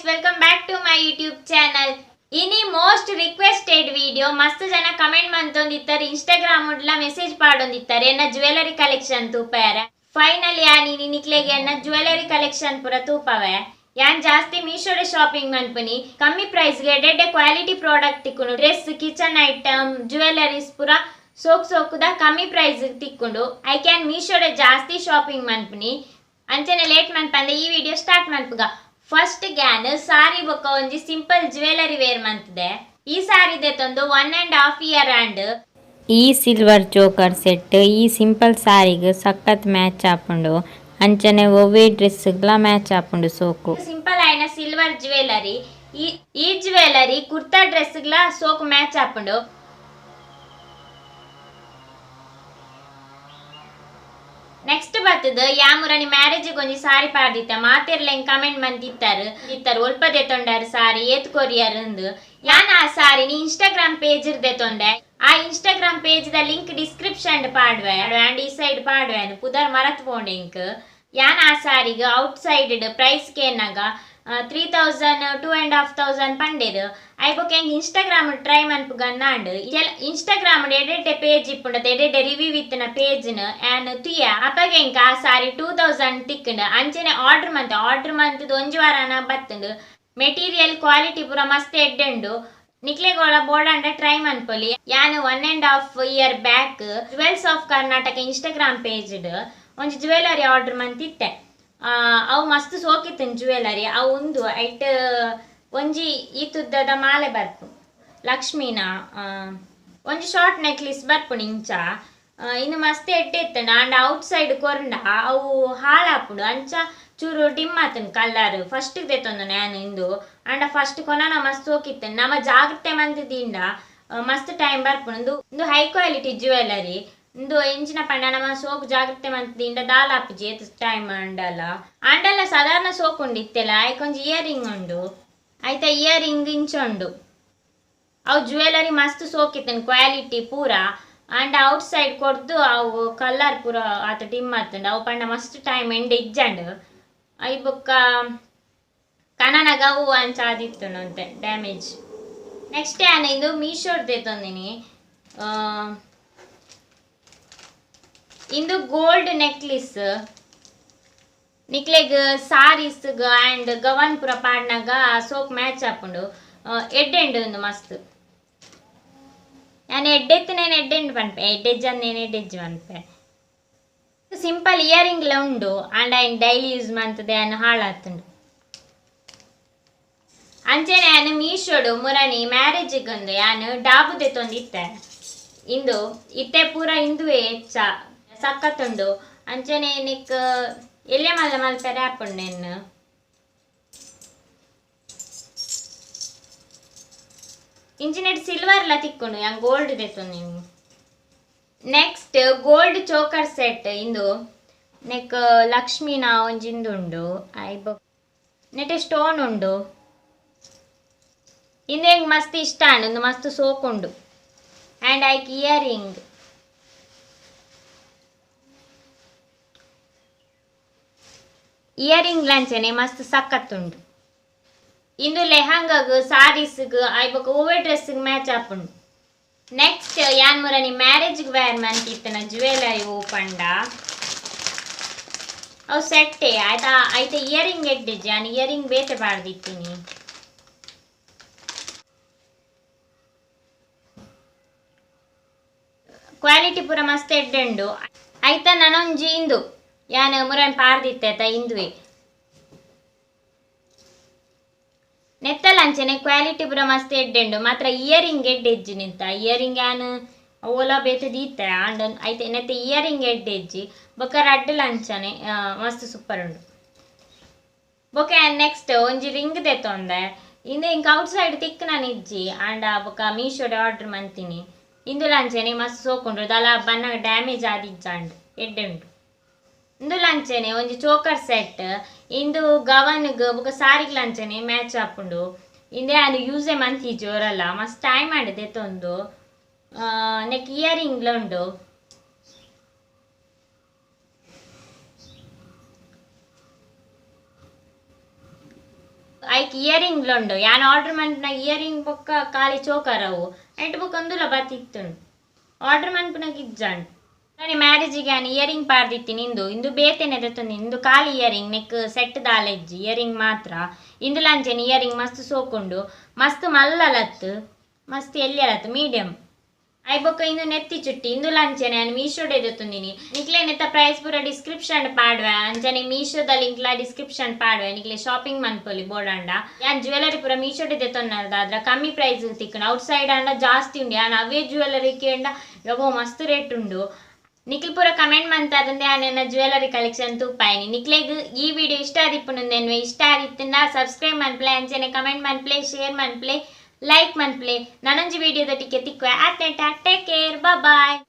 Welcome back to my YouTube channel. ಇನಿ most requested video ಮಸ್ತ್ ಜನ ಕಮೆಂಟ್ ಮಂತೊಂದಿತ್ತಾರೆ, ಇನ್ಸ್ಟಾಗ್ರಾಮ್ ಉಡ್ಲ ಮೆಸೇಜ್ ಪಾಡೊಂದಿತ್ತಾರೆ ಎನ್ನ ಜ್ಯುವೆಲರಿ ಕಲೆಕ್ಷನ್ ತೂಪಾರ. ಫೈನಲಿ ಯಾನ್ ಇನಿ ನಿಕ್ಲೆಗೆ ಎನ್ನ ಜ್ಯುವೆಲರಿ ಕಲೆಕ್ಷನ್ ಪೂರ ತೂಪವೆ. ಯಾನ್ ಜಾಸ್ತಿ ಮೀಶೋಡೆ ಶಾಪಿಂಗ್ ಮನ್ಪುನಿ. ಕಮ್ಮಿ ಪ್ರೈಸ್ಗೆ ಎಡ್ಡೆಡ್ಡೆ ಕ್ವಾಲಿಟಿ ಪ್ರಾಡಕ್ಟ್ ತಿಕ್ಕುಂಡು. ಡ್ರೆಸ್, ಕಿಚನ್ ಐಟಮ್, ಜ್ಯುವೆಲರೀಸ್ ಪೂರ ಸೋಕ್ ಸೋಕುದ ಕಮ್ಮಿ ಪ್ರೈಸ್ ತಿಕ್ಕುಂಡು. I can ಮೀಶೋಡೆ ಜಾಸ್ತಿ ಶಾಪಿಂಗ್ ಮನ್ಪುನಿ. ಅಂಚನೆ ಲೇಟ್ ಮನ್ಪಂದೆ ಈ ವಿಡಿಯೋ ಸ್ಟಾರ್ಟ್ ಮನ್ಪುಗ. ಫಸ್ಟ್ ಗ್ಯಾನ್ ಸಾರಿ ಬೊಕ್ಕ ಒಂಜಿ ಸಿಂಪಲ್ ಜ್ಯುವೆಲರಿ ವೇರ್ ಮಂತದೆ. ಈ ಸಾರಿ ದೆತ್ತೊಂದು 1.5 ಇಯರ್ ಆಂಡ್. ಈ ಸಿಲ್ವರ್ ಚೋಕರ್ ಸೆಟ್ ಈ ಸಿಂಪಲ್ ಸಾರಿಗ್ ಸಖತ್ ಮ್ಯಾಚ್ ಆಪುಂಡು. ಅಂಚನೆ ಒವ್ವೆ ಡ್ರೆಸ್ಗ್ಲ ಮ್ಯಾಚ್ ಆಪುಂಡು ಸೋಕು. ಸಿಂಪಲ್ ಆಯಿನ ಸಿಲ್ವರ್ ಜ್ಯುವೆಲರಿ. ಈ ಈ ಜ್ಯುವೆಲರಿ ಕುರ್ತಾ ಡ್ರೆಸ್ಗ್ಲ ಸೋಕು ಮ್ಯಾಚ್ ಆಪುಂಡು. ನೆಕ್ಸ್ಟ್ ಬತ್ತದ ಯಾಮುರನಿ ಮ್ಯಾರೇಜ್ ಒಂಜಿ ಸಾರಿ ಪಾಡ್ದಿತ್ತ. ಮಾತೆರ್ಲ ಹಿಂಗ್ ಕಮೆಂಟ್ ಮಂತಿತ್ತಾರೆ ಇತ್ತಾರೆ ಒಲ್ಪ ದೆತೊಂಡಾರು ಸಾರಿ ಏತ್ ಕೊರಿಯರ್ ಅಂದ್. ಯಾನ್ ಆ ಸಾರಿನಿ ಇನ್ಸ್ಟಾಗ್ರಾಮ್ ಪೇಜ್ ದೆತೊಂಡೆ. ಆ Instagram page the link description ಪಾಡ್ವೆ and ಈ ಸೈಡ್ ಪಾಡ್ವೆ ಪುದರ್ ಮರತ್ ಪೋಂಡೆ ಇಂಕ್. ಯಾನ್ ಆ ಸಾರಿಗ್ ಔಟ್ ಸೈಡ್ ಪ್ರೈಸ್ ಕೇನಾಗ 3000 2500 ಪಂಡೇರು. ಐಬೊಕ ಎಂಕ್ ಇನ್ಸ್ಟಾಗ್ರಾಮ್ ಟ್ರೈ ಮನ್ಪುಗನ್ನಾಂಡ್. ಇನ್ಸ್ಟಾಗ್ರಾಮ್ ಎಡೆಡ್ಡೆ ಪೇಜ್ ಇಪ್ಪುಂಡತ ಎಡೆಡ್ಡೆ ರಿವ್ಯೂ ಇತ್ತಿನ ಪೇಜ್ನ ಆನ್ ತುಯ. ಅಪಗ ಎಂಕ್ ಆ ಸಾರಿ 2000 ತಿಕ್ಕಂಡು. ಅಂಚನೆ ಆರ್ಡರ್ ಮಂತೆ ಆರ್ಡರ್ ಮಂತದ ಒಂಜಿ ವಾರನ ಬತ್ತುಂಡು. ಮೆಟೀರಿಯಲ್ ಕ್ವಾಲಿಟಿ ಪೂರ ಮಸ್ತ್ ಎಡ್ಡೆಂಡು. ನಿಕ್ಲೆಗೋಳ ಬೋಡಂಡ ಟ್ರೈ ಮನ್ಪೊಲಿ. ಯಾನ್ 1.5 year back jewels of Karnataka Instagram page ಒಂಜಿ ಜ್ಯುವೆಲರಿ ಆರ್ಡರ್ ಮಂತಿತ್ತೆ. ಅವು ಮಸ್ತ್ ಸೋಕಿತ್ತನ್ ಜ್ಯುವೆಲರಿ. ಅವು ಉಂದು ಐಟ್ ಒಂಜಿ ಈತುದ್ದದ ಮಾಲೆ ಬರ್ಪು ಲಕ್ಷ್ಮೀನ, ಒಂಜಿ ಶಾರ್ಟ್ ನೆಕ್ಲೆಸ್ ಬರ್ಪುಂಡು ಇಂಚ. ಇನ್ನು ಮಸ್ತ್ ಎಡ್ಡೆ ಇತ್ತಂಡ. ಅಂಡ ಔಟ್ ಸೈಡ್ ಕೊರಂಡ ಅವು ಹಾಳಾಪುಂಡು. ಅಂಚ ಚೂರು ಡಿಮ್ ಆತನ್ ಕಲರ್. ಫಸ್ಟ್ ದೆತ್ತೊಂದು ನಾನು ಇಂದು. ಅಂಡ ಫಸ್ಟ್ ಕೊನನ ಮಸ್ತ್ ಸೋಕಿತ್ತನ್. ನಮ್ಮ ಜಾಗ್ರತೆ ಮಂತದಿಂಡ ಮಸ್ತ್ ಟೈಮ್ ಬರ್ಪುಂಡು. ಇಂದು ಇಂದು ಹೈ ಕ್ವಾಲಿಟಿ ಜ್ಯುವೆಲರಿ. ಇಂದು ಎಂಚಿನ ಪಂಡ ನಮ್ಮ ಸೋಕು ಜಾಗ್ರತೆ ಮಂತದಿಂಡ ದಾಲ ಆಪುಜಿ ಏತ್ ಟೈಮ್ ಅಂಡಲ. ಅಂಡಲ ಸಾಧಾರಣ ಸೋಕು ಉಂಡು ಇತ್ತೆಲ್ಲ. ಐಕ್ ಒಂಜಿ ಇಯರಿಂಗ್ ಉಂಡು. ಐತ ಇಯರಿಂಗ್ ಇಂಚ ಉಂಡು. ಅವು ಜ್ಯುವೆಲರಿ ಮಸ್ತ್ ಸೋಕಿತ್ತನ್ ಕ್ವಾಲಿಟಿ ಪೂರ. ಅಂಡ್ ಔಟ್ ಸೈಡ್ ಕೊರ್ದು ಅವು ಕಲರ್ ಪೂರ ಆತ ಡಿಮ್ ಆತುಂಡು. ಅವು ಪಂಡ ಮಸ್ತ್ ಟೈಮ್ ಎಂಡ್ ಇಜ್ಜಂಡ್. I ಬೊಕ್ಕ ಕನನಗ ಅವು ಅಂಚ ಆದಿತ್ತುಂಡು ಅಂತೆ ಡ್ಯಾಮೇಜ್. ನೆಕ್ಸ್ಟ್ ಯಾನ್ ಇಂದು ಮೀಶೋಡ್ ದೆತ್ತೊಂದಿನಿ. ಇಂದು ಗೋಲ್ಡ್ ನೆಕ್ಲೆಸ್. ನಿಕ್ಲೆಗ್ ಸಾರೀಸ್ ಅಂಡ್ ಗವನ್ ಪೂರ ಪಾಡ್ನಗ ಸೋಕ್ ಮ್ಯಾಚ್ ಆಪುಂಡು. ಎಡ್ಡೆಂಡು ಉಂದು ಮಸ್ತ್. ಯಾನ್ ಎಡ್ಡೆತ್ತಿನೇನು ಎಡ್ಡೆಂಡು ಪನ್ಪೆ, ಎಡ್ಡೆಜ್ಜಂದು ನೇನು ಎಡ್ಡೆಜ್ಜು ಪನ್ಪೆ. ಸಿಂಪಲ್ ಇಯರಿಂಗ್ಲ ಉಂಡು. ಅಂಡ್ ಐನ್ ಡೈಲಿ ಯೂಸ್ ಮಂತದೆ ಯಾನ್ ಹಾಳಾತುಂಡು. ಅಂಚನೆ ಯಾನ್ ಮೀಶೋಡು ಮುರಣಿ ಮ್ಯಾರೇಜಿಗ್ ಉಂದು ಯಾನ್ ಡಾಬು ದೆತ್ತೊಂದಿತ್ತೆ. ಇಂದು ಇತ್ತೆ ಪೂರ ಇಂದುವೆ ಹೆಚ್ಚ ಸಖತ್ತುಂಡು. ಅಂಚನೆ ನಿಕ್ ಎಲ್ಲೆ ಮಲ್ಲ ಮಲ್ಪೆರೆ ಆಪುಂಡು ನೆನ್. ಇಂಚಿನೆಟ್ ಸಿಲ್ವರ್ಲ ತಿಕ್ಕುಂಡು. ಯಾನ್ ಗೋಲ್ಡ್ ದೆತ್ತೊಂದಿನಿ. Next gold choker set. ಇಂದು ನೆಕ್ ಲಕ್ಷ್ಮೀನ ಒಂಜಿಂದು ಉಂಡು. ಐಬೊ ನೆಟೆ ಸ್ಟೋನ್ ಉಂಡು. ಇಂದು ಎಂಕ್ ಮಸ್ತ್ ಇಷ್ಟ ಆಂಡ್. ಇಂದು ಮಸ್ತ್ ಸೋಕುಂಡು. ಆ್ಯಂಡ್ ಐಕ್ ಇಯರಿಂಗ್. ಇಯರಿಂಗ್ ಲಂಚನೆ ಮಸ್ತ್ ಸಖತ್ತುಂಡು. ಇಂದು ಲೆಹಂಗಾಗ್ ಸಾರೀಸ್ಗ್ ಐಬೊಕ ಒವ್ವೆ ಡ್ರೆಸ್ಗ್ ಮ್ಯಾಚ್ ಆಪುಂಡು. ನೆಕ್ಸ್ಟ್ ಯಾನ್ ಮುರನಿ ಮ್ಯಾರೇಜ್ಗ್ ವೇರ್ ಮಂತಿತ್ತನ ಜ್ಯುವೆಲರಿ ಓಪಂಡ ಅವು ಸೆಟ್ಟೆ ಆಯ್ತಾ. ಐತ ಇಯರಿಂಗ್ ಎಡ್ಡೆಜ್ಜಿ. ಯಾನ್ ಇಯರಿಂಗ್ ಬೇತೆ ಪಾಡ್ದಿತ್ತೀನಿ. ಕ್ವಾಲಿಟಿ ಪೂರ ಮಸ್ತ್ ಎಡ್ಡೆ ಉಂಡು. ಐತ ನನೊಂಜಿ ಇಂದು ಯಾನ್ ಮುರನ್ ಪಾಡ್ದಿತ್ತೆ ಆತ ಇಂದುವೆ. ನೆತ್ತಲ ಅಂಚನೆ ಕ್ವಾಲಿಟಿ ಪೂರ ಮಸ್ತ್ ಎಡ್ಡೆ ಉಂಡು. ಮಾತ್ರ ಇಯರಿಂಗ್ ಎಡ್ಡೆಜ್ಜಿ ನಿಂತ. ಇಯರಿಂಗ್ ಯಾನ್ ಓಲ ಬೇತೆ ದೀತೆ ಆಂಡ ಐತೆ ನೆತ್ತ ಇಯರಿಂಗ್ ಎಡ್ಡೆಜ್ಜಿ. ಬೊಕ ರಡ್ಡ್ ಅಂಚನೆ ಮಸ್ತ್ ಸೂಪರ್ ಉಂಡು. ಬೊಕ ನೆಕ್ಸ್ಟ್ ಒಂಜಿ ರಿಂಗ್ ದೆತ್ತೊಂದೆ. ಇಂದು ಇಂಕ್ ಔಟ್ ಸೈಡ್ ತಿಕ್ಕುನ ಇಜ್ಜಿ. ಆಂಡ ಬೊಕ ಮೀಶೋಡ್ ಆರ್ಡರ್ ಮಂತಿನಿ. ಇಂದುಲ ಅಂಚನೆ ಮಸ್ತ್ ಸೋಕುಂಡು. ದಾಲ ಬನ್ನಗ ಡ್ಯಾಮೇಜ್ ಆದಿಜ್ಜಾಂಡ್ ಎಡ್ಡೆ ಉಂಡು. ಇಂದುಲ ಅಂಚನೆ ಒಂಜಿ ಚೋಕರ್ ಸೆಟ್. ಇಂದು ಗವನ್ಗ್ ಬೊಕ ಸಾರಿಗ್ಲ ಅಂಚನೆ ಮ್ಯಾಚ್ ಆಪುಂಡು. ಇಂದೇ ಯಾನ್ ಯೂಸೇ ಮಂತಿಜ್ಜಿ ಒರಲ. ಮಸ್ತ್ ಟೈಮ್ ಆಂಡ್ ದೆತ್ತೊಂದು. ನೆಕ್ ಇಯರಿಂಗ್ಲ ಉಂಡು. ಐಕ್ ಇಯರಿಂಗ್ ಉಂಡು. ಯಾನ್ ಆರ್ಡರ್ ಮನ್ಪುನ ಇಯರಿಂಗ್ ಬೊಕ್ಕ ಖಾಲಿ ಚೋಕರ್ ಅವು. ಐಟ್ ಬೊಕ್ಕ ಒಂದುಲ ಬತ್ತಿತ್ತುಂಡು. ಆರ್ಡರ್ ಮನ್ಪುನಗ ಇಜ್ಜಾಂಡ್. ನಾನು ಮ್ಯಾರೇಜಿಗೆ ಯಾನ್ ಇಯರಿಂಗ್ ಪಾಡ್ದಿತ್ತೀನಿ. ಇಂದು ಇಂದು ಬೇತೆನೆ ದೆತ್ತೊಂದಿನಿ. ಇಂದು ಖಾಲಿ ಇಯರಿಂಗ್, ನೆಕ್ ಸೆಟ್ ದಾಲ ಇಜ್ಜಿ, ಇಯರಿಂಗ್ ಮಾತ್ರ. ಇಂದುಲ ಅಂಚೆನೆ ಇಯರಿಂಗ್ ಮಸ್ತ್ ಸೋಕುಂಡು. ಮಸ್ತ್ ಮಲ್ಲಲತ್ತು, ಮಸ್ತ್ ಎಲ್ಯಲತ್ತು, ಮೀಡಿಯಂ. I ಬೊಕ್ಕ ಇಂದು ನೆತ್ತಿ ಚುಟ್ಟಿ. ಇಂದುಲ ಅಂಚೆನೆ ಯಾನ್ ಮೀಶೋಡೆ ದೆತ್ತೊಂದಿನಿ. ನಿಕ್ಲೆ ನೆತ್ತ ಪ್ರೈಸ್ ಪೂರ ಡಿಸ್ಕ್ರಿಪ್ಷನ್ ಪಾಡುವೆ. ಅಂಚನೆ ಮೀಶೋದ ಲಿಂಕ್ಲ ಡಿಸ್ಕ್ರಿಪ್ಷನ್ ಪಾಡುವೆ. ನಿಕ್ಲೆ ಶಾಪಿಂಗ್ ಮನ್ಪೊಲಿ ಬೋಡಾಂಡ. ಯಾನ್ ಜ್ಯುವೆಲರಿ ಪೂರ ಮೀಶೋಡೆ ದೆತ್ತೊನ್ನರ್ದಾದ್ರ ಕಮ್ಮಿ ಪ್ರೈಸ್ ತಿಕ್ಕುಂಡು. ಔಟ್ ಸೈಡ್ ಆಂಡ ಜಾಸ್ತಿ ಉಂಡು. ಯಾನ್ ಅವೇ ಜ್ಯುವೆಲರಿ ಕೇಂಡ ಯವ್ವೋ ಮಸ್ತ್ ರೇಟ್ ಉಂಡು. ನಿಕ್ಲ್ ಪೂರ ಕಮೆಂಟ್ ಮಂತಾರಂದೆ ಯಾನ್ ಎನ್ನ ಜ್ಯುವೆಲರಿ ಕಲೆಕ್ಷನ್ ತೂಪಾಯಿನಿ. ನಿಕ್ಲೆಗ್ ಈ ವಿಡಿಯೋ ಇಷ್ಟ ಆದಿಪ್ಪುನುಂದೆನ್ವೆ. ಇಷ್ಟ ಆದಿತ್ತುಂಡ ಸಬ್ಸ್ಕ್ರೈಬ್ ಮನ್ಪ್ಲೆ, ಅಂಚನೆ ಕಮೆಂಟ್ ಮನ್ಪ್ಲೆ, ಶೇರ್ ಮನ್ಪ್ಲೆ, ಲೈಕ್ ಮನ್ಪ್ಲೆ. ನನೊಂಜಿ ವಿಡಿಯೋದೊಟ್ಟಿಗೆ ತಿಕ್ಕುವೆ. ಆತ್ನೆಟ ಟೇಕ್ ಕೇರ್, ಬಾಯ್.